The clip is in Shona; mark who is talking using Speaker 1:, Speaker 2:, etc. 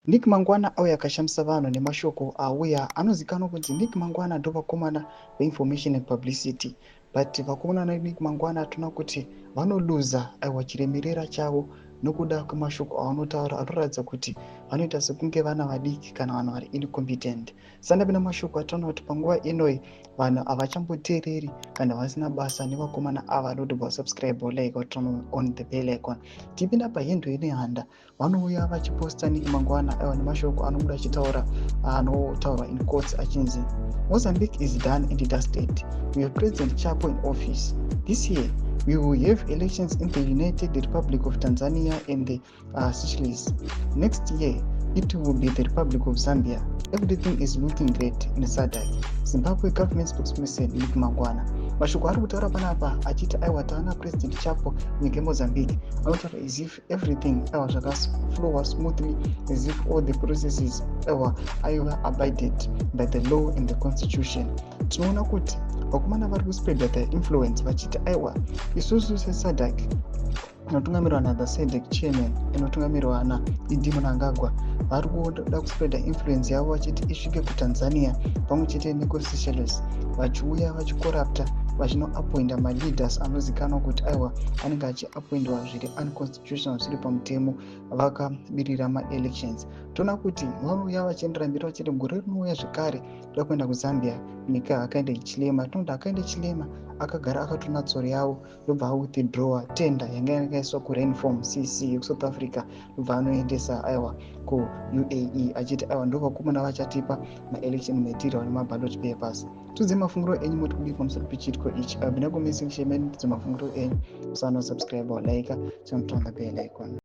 Speaker 1: Nick Mangwana auya akashamisa vanhu nemashoko auya. Anozikanwa kunzi Nick Mangwana ndovakomana veinformation and publicity, but vakomana naNick Mangwana toona kuti vanoluza aiwa chiremerera chavo nokuda kwemashoko avanotaura anoratidza kuti vanoita sekunge vana vadiki kana vanhu vari incompetent. Sandapinda mashoko ataona kuti panguva inoi vanhu havachamboteereri kana vasina basa nevakomana ava. Noti vasubscribe, like, turn on the bell icon. Tipinda pahendo yenehanda, vanouya vachiposta Nick Mangwana aiwa nemashoko anobuda achitaura, anotaurwa in quotes achinzi, "Mozambique is done and dusted. We have President Chapo in office. This year we will have elections in the United Republic of Tanzania and the Seychelles. Next year it will be the Republic of Zambia. Everything is looking great in SADC." Zimbabwe government spokesperson Nick Mangwana, mashoko ari kutaura panapa achiti aiwa, taana President Chapo nyika yeMozambique. Anotaura as if everything aiwa zvakaflowa smoothly, as if all the processes aiwa aiwa abided by the law and the constitution. Tinoona kuti vakomana vari kuspreada the influence vachiti aiwa, isusu seSADC inotungamirwa nathe SADC chairman, inotungamirwa naED Mnangagwa, vari kuda kuspreada influence yavo vachiti isvike kuTanzania pamwe chete nekuSeychelles, vachiuya vachicorrupta, vachinoappointa maleaders anozikanwa kuti aiwa anenge achiappointwa zviri unconstitutional, zviri pamutemo, vakabirira maelections. Toona kuti vanouya vachiendera mberi vachiti gore rinouya zvekare toda kuenda kuZambia, nyika Hakainde Hichilema. Tinoti Hakainde Hichilema akagara akatora tsoro yavo, ndobva awithdrawa tender yanga yakaiswa kuRainform CC yekuSouth Africa, ndobva anoendesa aiwa kuUAE, achiti aiwa ndo vakomana vachatipa maelection material nemaballot papers. Tudze mafungiro enyu, moti kudii pamusoro pechiitiko ichi? Abvina comment section medu, tudze mafungiro enyu. Musanosubscribe, like, turn on the bell icon.